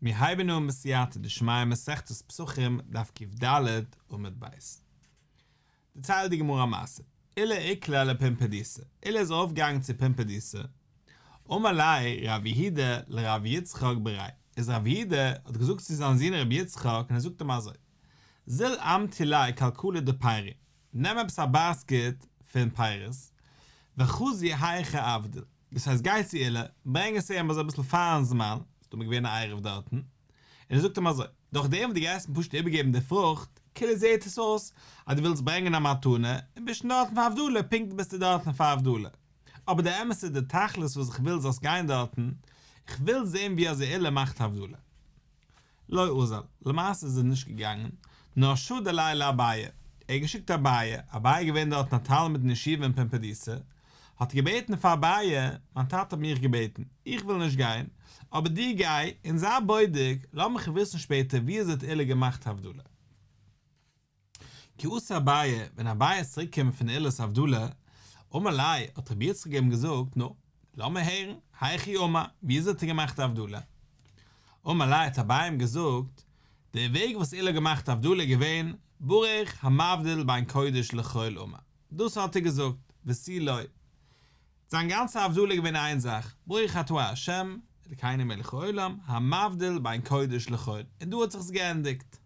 מיר הייבן אן בסייעתא דשמיא מסכת פסחים דף קד עמוד ב'. דערציילט די גמרא א מעשה, עולא איקלע לפומבדיתא, עולא איז ארויפגעגאנגען צו פומבדיתא, אמר ליה רב יהודה לרב יצחק בריה, איז רב יהודה האט געזאגט צו זיין זון רב יצחק און ער זאגט אים אזוי, זיל אמטי ליה כלכלה דפירי, נעם עפעס א באסקעט פון פירות, וחזי היכי אבדיל, דאס הייסט גיי צו עולא, ברענג עס אים אזוי אביסל פארן זמן, ס'איז דא געווען א עירוב דארטן, און ער זאגט אים אזוי, דורך דעם וואס דו גייסט אים פשוט איבערגעבן די פרוכט, כאילו זעהט עס אויס אז דו ווילסט ברענגען א מתנה, און ביסט שוין דארטן פאר הבדלה, פונקט ביסטו דארטן פאר הבדלה. אבער די אמת איז די תכלית וואס איך וויל זאלסט גיין דארטן, איך וויל זעהן ווי אזוי עולא מאכט הבדלה. לא אזל, למעשה איז ער נישט געגאנגען, נאר שדר ליה לאביי, ער האט געשיקט אביי, אביי איז געווען דארטן א תלמיד אין ישיבה אין פומבדיתא, האט ער געבעטן פאר אביי, מיין טאטע האט מיך געבעטן, איך וויל נישט גיין, אבער דו גיי, און זיי בודק, לאז מיך וויסן שפעטער ווי אזוי האט עולא געמאכט הבדלה. כי אתא אביי, ווען אביי איז צוריק געקומען פון עולא'ס הבדלה, אמר ליה, האט רבי יצחק אים געזאגט, נו, לאמיר הערן, היכי אמר, ווי אזוי האט ער געמאכט הבדלה? אמר ליה האט אביי אים געזאגט, דער וועג וואס עולא האט געמאכט הבדלה איז געווען, ברוך המבדיל בין קודש לחול אמר, דאס האט ער געזאגט, ותו לא. זיין גאנצע הבדלה איז געווען איין זאך, ברוך אתה ה', אלקינו מלך העולם, המבדיל בין קודש לחול, און דא האט זיך עס געענדיגט.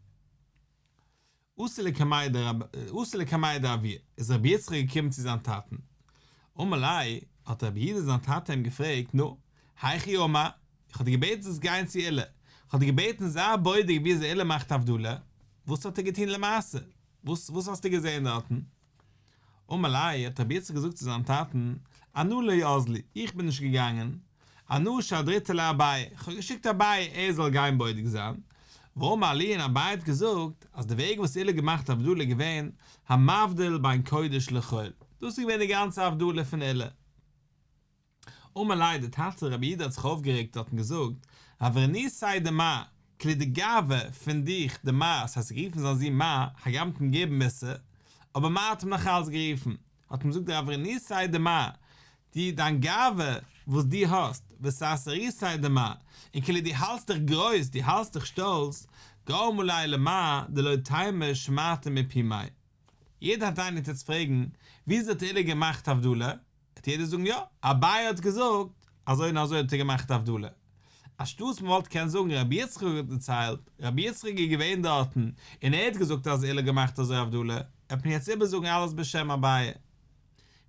אתא לקמיה דאבוה, איז רבי יצחק געקומען צו זיין טאטן, אמר ליה, האט רבי יהודה זיין טאטע אים געפרעגט, נו, היכי אמר, איך האב דיר געבעטן זאלסט גיין צו עולא, איך האב דיר געבעטן זיי בודק ווי אזוי עולא מאכט הבדלה, וואס האט ער געטון למעשה, וואס וואס האסטו געזען דארטן? אמר ליה, האט רבי יצחק געזאגט צו זיין טאטן, אנא לא אזלי, איך בין נישט געגאנגען, אנא שדריתיה לאביי, איך האב געשיקט אביי ער זאל גיין בודק זיין, ואמר לי און אביי האט געזאגט אז די וועג וואס עולא האט געמאכט הבדלה איז געווען המבדיל בין קודש לחול, דאס איז געווען די גאנצע הבדלה פון עולא. אמר ליה דער טאטע רבי יהודה האט זיך אויפגערעגט האט אים געזאגט, עברניתיה דמר, כאילו די גאווה פון דיך דמר, ס'הייסט גערופן זיין זון מר, הגם האט אים געגעבן מוסר, אבער מר האט אים נאך אלץ גערופן, האט אים געזאגט די עברניתיה דמר, די דיין גאווה וואס דו האסט, וסרסרותיה דמר, און כאילו דו האלטסט דיך גרויס, דו האלטסט דיך שטאלץ, גרמא ליה למר דלא תימא שמעתא מפומיה. יעדער האט איינער וועט יעצט פרעגן, וויאזוי האט עולא געמאכט הבדלה? וועט יעדער זאגן יא, אביי האט געזאגט, אזוי און אזוי האט ער געמאכט הבדלה. אנשטאטס מען וואלט קענען זאגן רבי יצחק האט דערציילט, רבי יצחק איז געווען דארטן און ער האט געזאגט אז עולא האט געמאכט אזוי הבדלה, וועט מען יעצט איבערזאגן אלעס בשם אביי. ווי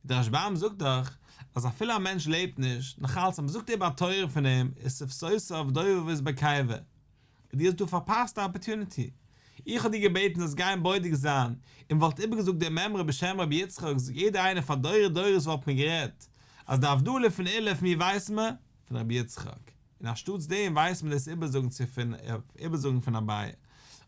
דער רשב"ם זאגט דאך אז אפילו א מענטש לעבט נישט, נאך אלץ אז מען זאגט איבער א תורה פון אים איז שפתותיו דובבות בקבר. דו האסט דא פארפאסט א אפערטוניטי. איך האב דיר געבעטן זאלסט גיין בודק זיין, און וואלט איבערגעזאגט די מימרא בשם רבי יצחק, יעדער איינער פאר דורי דורות וואלט מען גערעדט אז די הבדלה פון עולא פון ווי ווייסט מען? פון רבי יצחק. און אנשטאטס דעם ווייסט מען דאס איבערזאגן צו פון איבערזאגן פון אביי.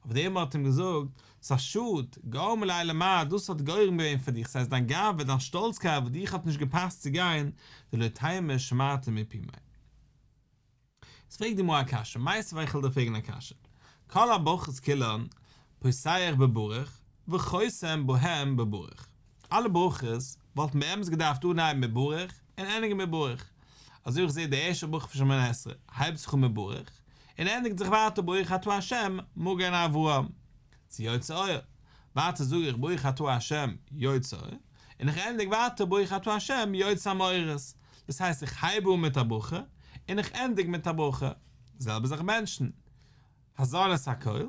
אויף דעם האט אים געזאגט, ס'איז א שאד, גרמא ליה למר, דאס האט גורם געווען פאר דיך, ס'הייסט דיין גאווה, דיין שטאלצקייט וואס דיך האט נישט געפאסט צו גיין, דלא תימא שמעתא מפומיה. איז פרעגט די גמרא א קשיא, מיתיבי איך וועל דיר פרעגן א קשיא, כל הברכות כולן פותח בברוך וחותם בהם בברוך, אלע ברכות וואלטן באמת געדארפט אנהייבן מיט ברוך און ענדיגן מיט ברוך, אזוי ווי איך זעה די ערשטע ברכה פון שמונה עשרה הייבט זיך אן מיט ברוך און ענדיגט זיך ווייטער ברוך אתה ה' מגן אברהם צו יוצר אור, ווייטער זאג איך ברוך אתה ה' יוצר אור און איך ענדיג ווייטער ברוך אתה ה' יוצר המאורות, דאס הייסט איך הייב אן מיט א ברכה און איך ענדיג מיט א ברכה, זעלבע זאך בענטשן, הזן את הכל,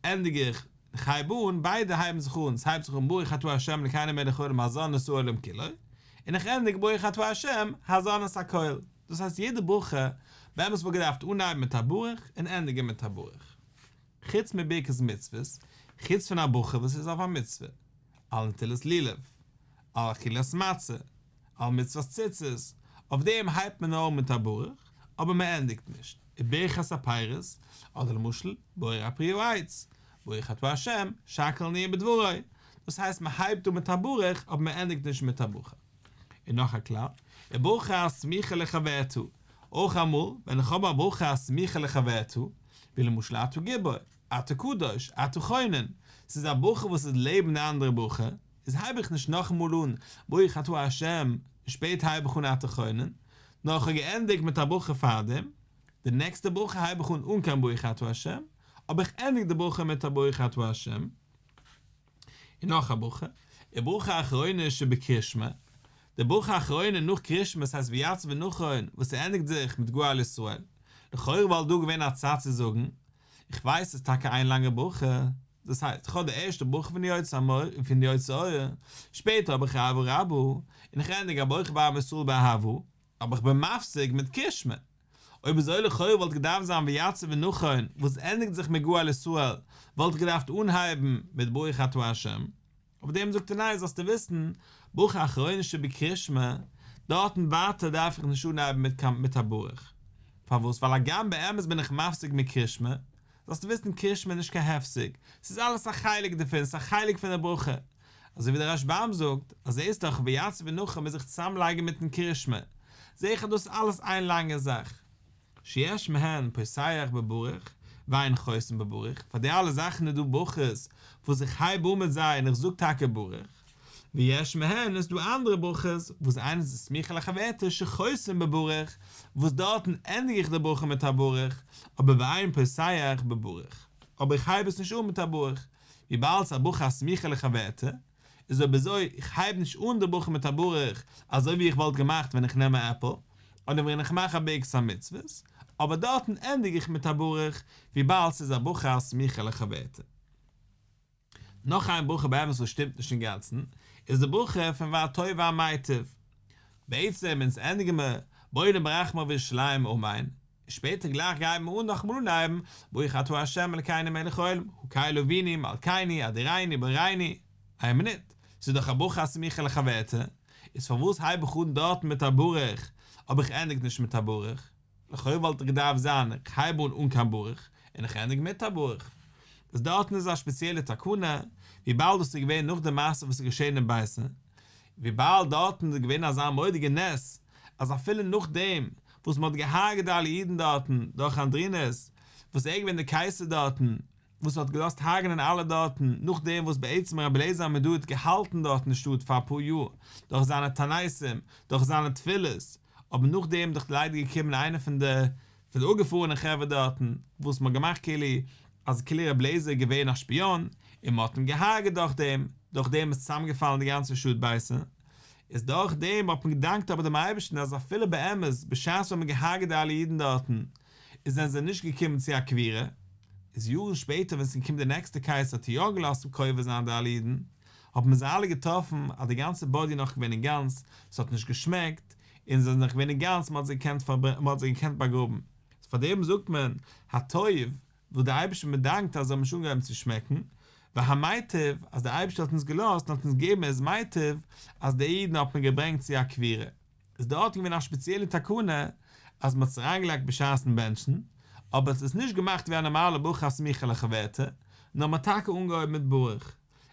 ענדיג איך, איך הייב אן, ביידע הייבן זיך אן, עס הייבט זיך אן ברוך אתה ה' אלקינו מלך העולם הזן את העולם כולו, און איך ענדיג ברוך אתה ה' הזן את הכל, דאס הייסט יעדע ברכה באמת וואלט געדארפט אנהייבן מיט א ברוך און ענדיגן מיט א ברוך. חוץ מברכת מצוות, חוץ פון א ברכה וואס איז אויף א מצוה, על נטילת לולב, על אכילת מצה, על מצוות ציצית, אויף דעם הייבט מען אן מיט א ברוך, אבער מען ענדיגט נישט, וברכת הפירות, אדער למשל, בורא פרי העץ, ברוך אתה ה', שהכל נהיה בדברו, דאס הייסט מען הייבט אן מיט א ברוך, אבער מען ענדיגט נישט מיט א ברכה. און נאך א כלל, וברכה הסמוכה לחברתה, אויך אמאל ווען איך האב א ברכה הסמוכה לחברתה, ווי למשל אתה גיבור, אתה קדוש, אתה חונן, ס'איז א ברכה וואס איז לעבן די אנדערע ברכה, איז הייב איך נישט נאכאמאל אן ברוך אתה ה' און שפעטער הייב איך אן אתה חונן, נאר איך האב געענדיגט מיט א ברכה פארדעם. די נעקסטע ברכה הייב איך אן אן קיין ברוך אתה ה', אבער איך ענדיג די ברכה מיט א ברוך אתה ה'. און נאך א ברכה, וברכה אחרונה שבקריאת שמע, די ברכה אחרונה נאך קריאת שמע, ס'הייסט ויציב ונכון, וואס ס'ענדיגט זיך מיט גואל ישראל, לכאורה וואלט דא געווען א צד צו זאגן, איך ווייס ס'איז טאקע איין לאנגע ברכה, דאס הייסט, איך האב די ערשטע ברכה פון יוצר המאור און פון יוצר אור, שפעטער האב איך אהבה רבה, און איך ענדיג הבוחר בעמו ישראל באהבה, אבער איך בין מפסיק מיט קריאת שמע. אויב אזוי לכאורה וואלט געדארפט זיין ויציב ונכון וואס ענדיגט זיך מיט גואל ישראל, וואלט איך געדארפט אנהייבן מיט ברוך אתה ה'. אויף דעם זאגט ער ניין זאלסטו וויסן, ברכה אחרונה שבקריאת שמע, דארטן ווייטער דארף איך נישט אנהייבן מיט קיין מיט א ברוך. פארוואס? ווייל הגם באמת בין איך מפסיק מיט קריאת שמע, זאלסטו וויסן קריאת שמע איז נישט קיין הפסק, ס'איז אלעס א חלק דערפון, ס'איז א חלק פון די ברכה. אזוי ווי דער רשב"ם זאגט, אז זעסט דאך ויציב ונכון מוז זיך צוזאמלייגן מיטן קריאת שמע, זע איך אז דאס איז אלעס איין לאנגע זאך. שיש מהן פותח בברוך ואין חותם בברוך, פאר די אלע זאכן איז דא ברכות וואס איך הייב אן מיט זיי און איך זאג טאקע ברוך, ויש מהן איז דא אנדערע ברכות וואס איינס איז סמיכה לחברתה שחותם בברוך וואס דארטן ענדיג איך די ברכה מיט א ברוך, אבער ואין פותח בברוך, אבער איך הייב עס נישט אן מיט א ברוך, וויבאלד ס'איז א ברכה הסמוכה לחברתה, איז אויב אזוי, איך הייב נישט אן די ברכה מיט א ברוך, אזוי ווי איך וואלט געמאכט ווען איך נעם א עפל, אדער ווען איך מאך א ברכת המצוות, אבער דארטן ענדיג איך מיט א ברוך, וויבאלד ס'איז א ברכה הסמוכה לחברתה. נאך איין ברכה באמת וואס שטימט נישט אינגאנצן, איז די ברכה פון והטוב והמיטיב. בעצם אונז ענדיגן מיר בונה ברחמיו ירושלים אמן, און שפעטער גלייך גייען מיר אן נאכאמאל אנהייבן, ברוך אתה ה' אלקינו מלך העולם, הקל אבינו מלכינו אדירינו בוראינו, איין מינוט, ס'איז דאך א ברכה הסמוכה לחברתה, איז פארוואס הייב איך אן דארטן מיט א ברוך, אבער איך ענדיג נישט מיט א ברוך? לכאו' וואלט דאך געדארפט זיין איך הייב אן אן קיין ברוך, און איך ענדיג מיט א ברוך. איז דארטן איז א שפעציעלע תקנה, וויבאלד דאס איז געווען נאך די מעשה וואס איז געשען אין ביתר, וויבאלד דארטן איז געווען אזא מורא'דיגע נס, אז אפילו נאכדעם וואס מען האט געהארגעט די אלע אידן דארטן דורך אנדרינוס, וואס ער איז געווען דער קייסער דארטן, וואס האט געלאזט הרג'נען אלע דארטן, נאכדעם וואס בעצם רבי אליעזר המודעי האט געהאלטן דארטן די שטאט פאר אפאר יאר, דורך זיינע תעניתים, דורך זיינע תפילות, אבער נאכדעם איז דאך ליידער געקומען איינער פון די פון די אפגעפארענע חברה דארטן, וואס מען האט געמאכט כאילו אז כאילו רבי אליעזר איז געווען א שפיאן, און מען האט אים געהארגעט דורך דעם, דורך דעם איז צוזאמגעפאלן די גאנצע שטאט ביתר, איז דורך דעם האט מען געדאנקט אבער דעם אייבערשטן אז אפילו באמת בשעת ווען מען האט געהארגעט די אלע אידן דארטן, איז זענען זיי נישט געקומען צו א קבורה, איז יארן שפעטער ווען עס איז געקומען די נעקסטע קייסער האט יא געלאזט קובר זיין די אלע אידן, האט מען זיי אלע געטראפן אז די גאנצע באדי נאך געווען אינגאנץ, עס האט נישט געשמעקט, און זיי זענען נאך געווען אינגאנץ, מען האט זיי געקענט מען האט זיי געקענט באגראבן. איז פאר דעם זאגט מען, הטוב, וואס דער אייבערשטער מען דאנקט אז זיי האבן נישט אנגעהויבן צו שמעקן, והמיטיב, אז דער אייבערשטער האט אונז געלאזט און האט אונז געגעבן ער איז מיטיב, אז די אידן האט מען געברענגט צו א קבורה. איז דארטן געווען א שפעציעלע תקנה אז מען האט עס אריינגעלייגט בשעת'ן בענטשן, אבער עס איז נישט געמאכט ווי א נארמאלע ברכה הסמוכה לחברתה, נאר מען האט טאקע אנגעהויבן מיט ברוך.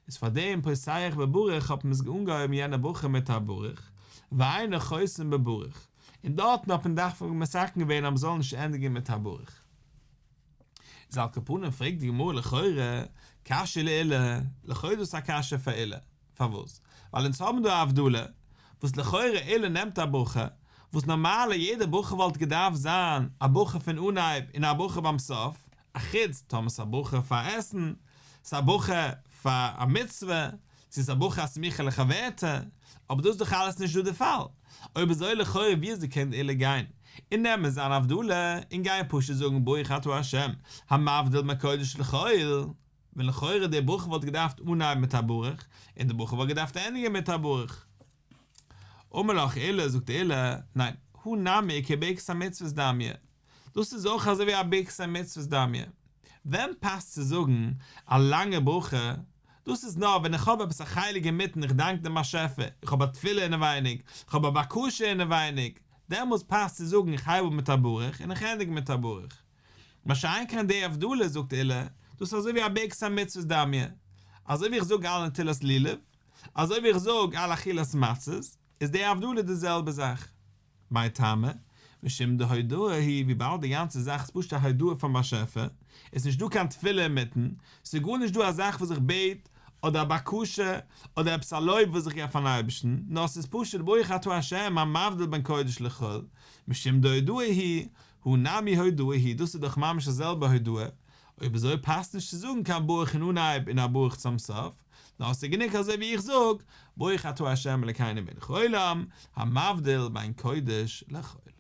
איז פאר דעם פותח בברוך האט מען עס אנגעהויבן יענע ברכה מיט א ברוך, ואינו חותם בברוך, און דארטן האט מען דווקא מתקן געווען אז מען זאל נישט ענדיגן מיט א ברוך. איז על כל פנים פרעגט די גמרא לכאורה קשיא לעולא, לכאורה איז דאס א קשיא פאר עולא, פארוואס? ווייל אונז האבן דא א הבדלה, וואס לכאורה עולא נעמט א ברכה, וואס נארמאלע יעדע ברכה וואלט געדארפט זיין א ברכה פון אנהייב און א ברכה ביים סוף, אחוץ טאמער ס'איז א ברכה פאר עסן, ס'איז א ברכה פאר א מצוה, צו ס'איז א ברכה הסמוכה לחברתה, אבער דאס איז דאך אלעס נישט דא די פאל. אויב אזוי לכאורה ווי אזוי קען עולא גיין און נעמען זיין הבדלה און גיין פשוט זאגן ברוך אתה ה' המבדיל בין קודש לחול, ווען לכאורה די ברכה וואלט געדארפט אנהייבן מיט א ברוך און די ברכה וואלט געדארפט ענדיגן מיט א ברוך. אמר לך עולא, זאגט עולא, ניין, הא נמי כברכת המצוות דמיא, דאס איז אויך אזוי ווי א ברכת המצוות דמיא. ווען פאסט צו זאגן א לאנגע ברכה? דאס איז נאר ווען איך האב עפעס א חלק אינמיטן, איך דאנק דעם באשעפער, איך האב א תפילה אינעווייניג, איך האב א בקשה אינעווייניג, דעמאלס פאסט צו זאגן איך הייב אן מיט א ברוך און איך ענדיג מיט א ברוך. מה שאין כן די הבדלה, זאגט עולא, דאס איז אזוי ווי א ברכת המצוות דמיא, אזוי ווי איך זאג על נטילת לולב, אזוי ווי איך זאג על אכילת מצות, איז די הבדלה די זעלבע זאך. מאי טעמא? משום דהודאה היא, וויבאלד די גאנצע זאך איז פשוט א הודאה פארן באשעפער, איז נישט דא קיין תפילה אינמיטן, ס'איז גארנישט דא א זאך וואס איך בעט, אדער א בקשה, אדער עפעס א לויב וואס איך געב פארן אייבערשטן, נאר ס'איז פשוט ברוך אתה ה' המבדיל בין קודש לחול, משום דהודאה היא, הא נמי הודאה היא, דאס איז דאך ממש די זעלבע הודאה, אויב אזוי פאסט נישט צו זאגן קיין ברוך אין אנהייב און א ברוך צום סוף, נאר ס'איז גענוג אזוי ווי איך זאג, ברוך אתה ה' אלקינו מלך העולם, המבדיל בין קודש לחול.